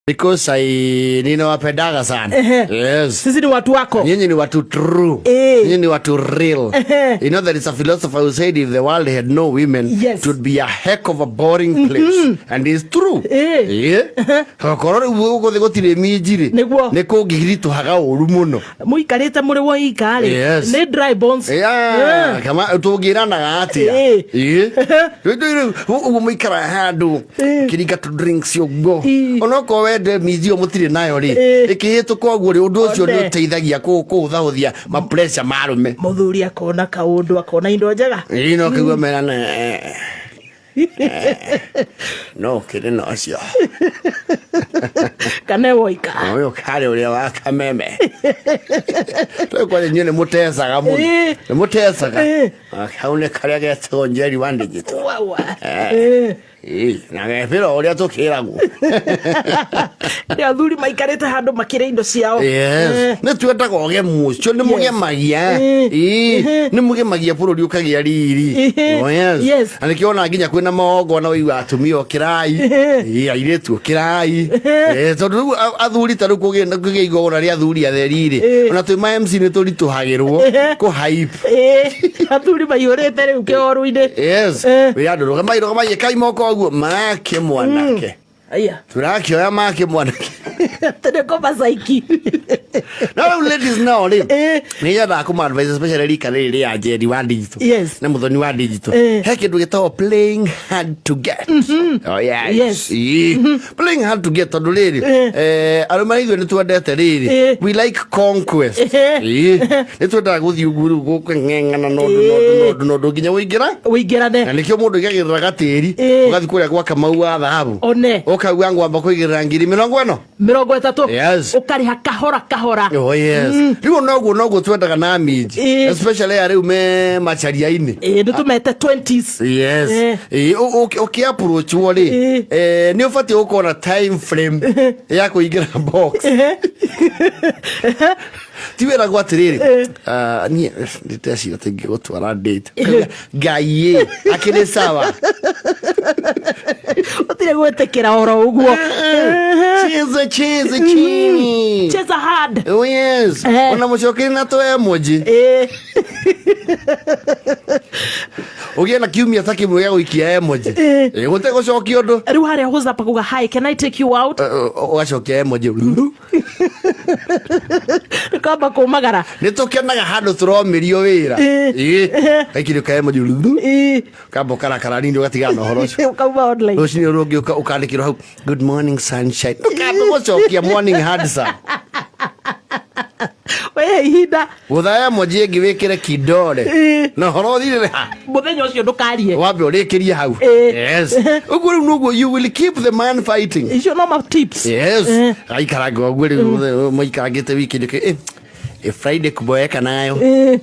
Because I ninawapendaga sana. Ehe. Yes. Sisi ni watu wako. Nyinyi ni watu true. Eh. Nyinyi ni watu real. Ehe. You know there is a philosopher who said if the world had no women, Yes. it would be a heck of a boring place. And it's true. Eh. Yeah. Okorwo rĩu gũkũ thĩ gũtirĩ minji rĩ. Nĩguo. Nĩ kũngĩritũhaga ũru mũno. Mũikarĩte mũrĩ woika rĩ. Yes. Nĩ dry bones. Yeah, Eh. kama tũngĩranaga atĩa. Eh. Ĩĩ. Rĩu rĩu ũguo mũikaraga handũ Eh. kĩringa tũ drinks ũguo. Ĩ. Onokorwo wende minji ĩyo mũtirĩ nayo rĩ, Eh. ĩkĩhĩtũka ũguo rĩ, ũndũ ũcio nĩ One. ũteithagia kũhũthahũthia ma pressure ma arũme. Mũthuri akona kaũndũ akona indo njega. Ĩĩ no kĩigua merana eh, no kĩrĩ na ũcio. Kana woika. Ũyũ karĩ ũrĩa wa kameme. Rĩu kwani inyuĩ nĩ mũtecaga mũno. Eh. Nĩ mũtecaga. Eh. Kau nĩ karĩa getagwo Njeri wa Digital. Wawa. Eh. Eh. Ĩĩ, na gebĩra ũrĩa tũkĩragwo. Nĩ athuri maikarĩte handũ makĩrĩa indo ciao. Yes. Eh. Nĩ twendaga ũgemu ũcio nĩ Yes. mũgemagia. Eh. Ĩĩ, nĩ mũgemagia bũrũri ũkagĩa riri. Eh. Oh, yes. Yes. Na nĩkĩo ona nginya kwĩna magongona ũigua atumia ũkĩrai. Ĩĩ, airĩtu ũkĩrai. Eh, tondũ rĩu athuri ta rĩu kũgĩa igongona rĩa athuri atheri rĩ, Eh. ona twĩ ma MC nĩ tũritũhagĩrwo Eh. kũ hype. Eh. Athuri maihũrĩte rĩu kĩoru-inĩ. Yes. Eh. Wĩ andũ rũgamai rũgamai ĩkai moko ũguo make mwanake. Aya. Tũrakĩoya make mwanake. Tene kũmacaiki. No rĩu ladies nao rĩ, Eh. nĩ nyendaga kũma advise especially rika rĩrĩ rĩa Njeri wa digital. Yes. Na Mũthoni wa digital. Eh. He kĩndũ gĩtagwo playing hard to get. Oh yes. Yes. Ĩĩ. Playing hard to get tondũ rĩrĩ, Eh. arũme ithuĩ nĩ twendete rĩrĩ. Eh. We like conquest. Eh. Ĩĩ. Nĩ twendaga gũthiĩ ũguo rĩu gũkũng'eng'ana na ũndũ na ũndũ na ũndũ na ũndũ nginya ũingĩra. Na Ũingĩrane. nĩkĩo mũndũ aigagĩrĩra gatĩri Eh. ũgathiĩ kũrĩa gwa Kamau wa thahabu One. ũkauga ngwamba kũigĩrĩra 40,000. 30. Yes. Ũkarĩha kahora kahora. Oh yes. Rĩu noguo noguo twendaga na minji. Ĩĩ. Especially aya rĩu me macharia-inĩ. Ĩĩ, nĩ tũmete 20s. Yes. Eh. Ĩĩ, ũkĩ approach wo rĩ, Ĩĩ. nĩ ũbatiĩ gũkorwo na time frame ya kũingĩra box. Ti wĩragwo atĩrĩrĩ, ah, niĩ ndĩteciria atĩ ingĩgũtwara date. Ũkauga, Ngai ĩ, akĩrĩ sawa. Ũtirĩ gwĩtĩkĩra oro ũguo. Cheza cheza chini. Cheza hard. Oh yes. Eh. Ona mũcokeri na tũ emoji. Ĩĩ. Ũgĩe na kiumia ta kĩmwe gĩa gũikia emoji. Eh. Ĩ, gũte gũcokia ũndũ. Rĩu harĩa WhatsApp akuga hi, can I take you out? Ũgacokia emoji. Nĩkwamba kũmagara. Nĩ tũkenaga handũ tũromĩrio wĩra. Eh. Ĩ, gaikirio ka emoji. Ĩĩ. Kamba ũkarakara nini ũgatigana na ũhoro ũcio. Ũkauma online. Rũcinĩ rũngĩ ũkandĩkĩrwo hau good morning sunshine. Ndũkambe gũcokia morning handsome. Wĩhe ihinda. Gũtha emoji ĩngĩ wĩkĩre kidole. Ĩĩ. Na ũhoro ũthirĩre ha. Mũthenya ũcio ndũkarie. Wambe ũrĩkĩrie hau. Ĩĩ. Yes. Ũguo rĩu noguo you will keep the man fighting. Icio no ma tips. Yes. Eh. Aikaranga ũguo rĩu maikarangĩte weekend Friday kuboeka nayo. Ĩĩ.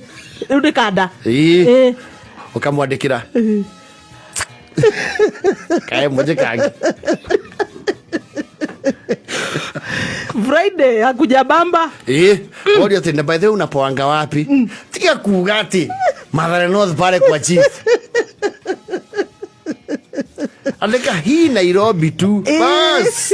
Rĩu nĩ kanda. Ĩĩ. Ĩĩ. Ũkamwandĩkĩra. Kae moja kangĩ. Friday hakujabamba. Ĩĩ. Worio atĩ na by the way unapoanga wapi? Tiga kuga atĩ Mathare North pale kwa chief. Andĩka hii Nairobi tu. Bas.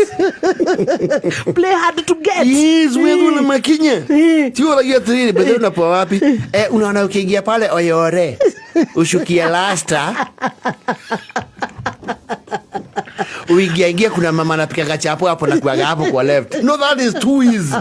Play hard to get. Yes, wewe una makinya. Eh. Ti uragia atĩrĩrĩ, by the way unapoa wapi? Eh, unaona ukiingia pale Oyore. Ushukie Lasta. Uingia ingia kuna mama anapikaga chapo hapo na kuaga hapo kwa left. No, that is too easy.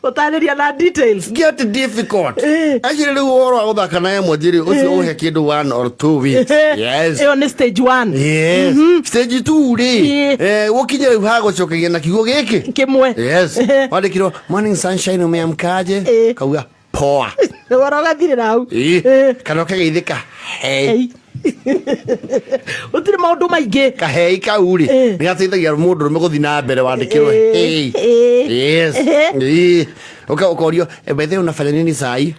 Ũtarĩria na details. Get difficult. Eh. Actually rĩu ũhoro wa gũthaka na emoji rĩ, ũcio ũhe kĩndũ 1 or 2 weeks. Yes. Ĩyo nĩ stage 1. Yes. Stage 2 rĩ, Eh. ũkinye rĩu ha gũcokagia na kiugo gĩkĩ. Kĩmwe. Yes. Wandĩkirwo morning sunshine umeamkaje? Eh. Kauga poa. Ũhoro ũgathirĩra hau. Ĩĩ. Eh. Kana ũkageithĩka hei. Ei. Gũtirĩ maũndũ maingĩ. Kahei kau rĩ, Eh. nĩ gateithagia mũndũrũme gũthiĩ na mbere wandĩkĩrwo Eh. hei. Eh. Yes. Eh. Ĩĩ. Ũkorio, by the way unafanya nini sahi?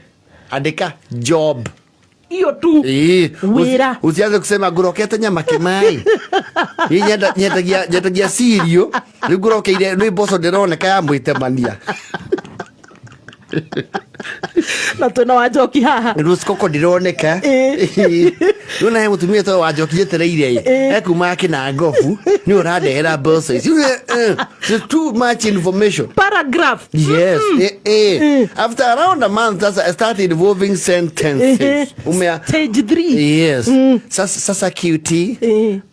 Andĩka job. Iyo tu. Ĩĩ. Wĩra. Usianze kusema ngũrokete nyama kĩmai. Niĩ nyendagia cereal. Rĩu ngũrokeire nĩ mboco ndĩroneka ya mwĩtemania. Na twĩna Wanjoki haha. Rũcikoko ndironeka. Rĩu nahe mũtumia to Wanjoki njetereire ĩ ekuma akĩna ngobu nĩ ũrandehera mboco ici. It's too much information. Paragraph. Yes. After around a month, sasa I start involving sentences. Umea Stage 3. Yes. Sasa, sasa cutie.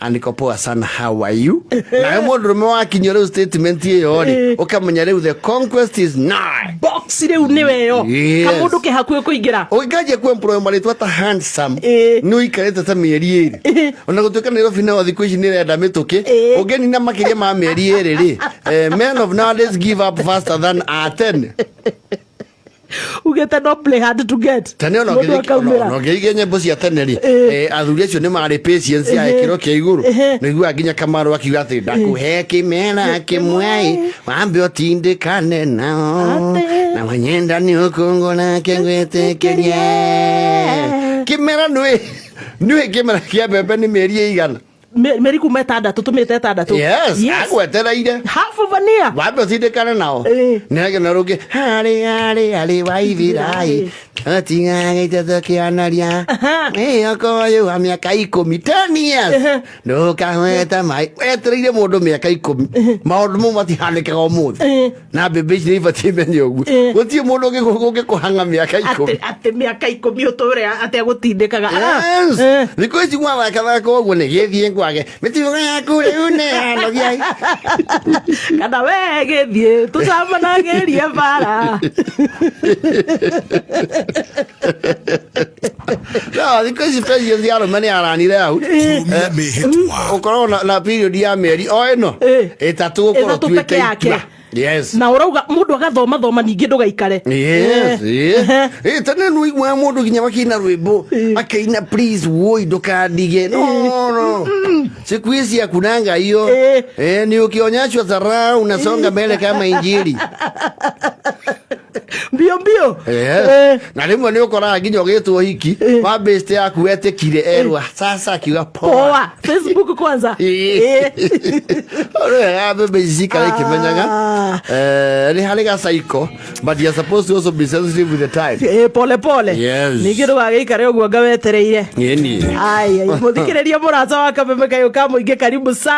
Andiko poa sana, how are you? Nawe mũndũrũme wakinyia rĩu statement ĩyo rĩ, ũkamenya rĩu the conquest is nigh. Box rĩu nĩweyo. Yes. Kamũndũ ke hakuhĩ kũingĩra. Ũngĩkanjia kuemploy marĩtwa ta handsome, nĩ ũikarĩte ta mĩeri 2. Ona gũtuĩka Nairobi nayo thikũ ici nĩ ĩrenda mĩtũkĩ, ũngĩnina makĩria ma mĩeri 2 rĩ, men of nowadays give up faster than a 10. Ugĩte no play hard to get. Tene ona Mũndũ akaumĩra. ũngĩrĩkia nyĩmbo cia tene rĩ, athuri acio nĩ marĩ patience ya gĩkĩro kĩa igũrũ. Nĩiguaga nginya Kamaru akiuga atĩ ndakũhe kĩmera kĩmwe wambe ũtindĩkane nao Atĩ. na wanyenda nĩ ũkũngũ nake ngwĩtĩkĩrie kĩmera nĩwĩ kĩmera kĩa mbembe nĩ mĩeri ĩigana? Mĩeri kuma 6 tũmĩte 6. Yes, agwetereire. Half of an year. Wambe ũtindĩkane nao. Nĩagĩ na rũngĩ harĩ harĩ harĩ waithirai tũtigagĩte tũkĩonaria mĩoko ũyũ wa mĩaka 10, 10 years ndũkahweta maĩ wetereire mũndũ mĩaka 10. Maũndũ mau matihanĩkaga ũmũthĩ na mbembe ici nĩ ibatiĩ menye ũguo. Gũtirĩ mũndũ ũngĩkũhang'a mĩaka 10. Atĩ mĩaka 10 ũtũre atĩ agũtindĩkaga. Yes. Thikũ ici gwathakathaka ũguo nĩ gĩthiĩ ngwage mĩtugo yaku rĩu nĩ yanogia. Kana we gĩthiĩ tũcamanagĩrie bara. No, thikũ ici patience ya arũme nĩ yaranire out. Kũrũmia mĩhĩtwa. Ũkoragwo na period ya mĩeri o ĩno 3 gũkorwo 3 peke tuĩte yake. itua. Yes. Na ũrauga mũndũ agathoma thoma ningĩ ndũgaikare. Yes, yes. Tene nĩ ũiguaga mũndũ nginya makĩina rwĩmbo akaina please woi ndũkandige. No, no. Siku hizi hakunanga hiyo. Ni ukionyeshwa dharau unasonga mbele kama injili. Mbio mbio. Yes. Na rĩmwe nĩ ũkoraga nginya ũgĩtwo hiki wa best yaku wetĩkire erwa sasa akiuga poa. Poa. Facebook kwanza. Wega mbembe ici cikare ikĩmenyaga nĩ harĩ ga cycle, but you're supposed to also be sensitive with the time. Pole pole. Yes. Ningĩ ndũgagĩikare ũguo anga wetereire. Ĩni. Ai, ai, mũthikĩrĩria mũrata wa Kameme kayũ ka mũingĩ, karibu sana.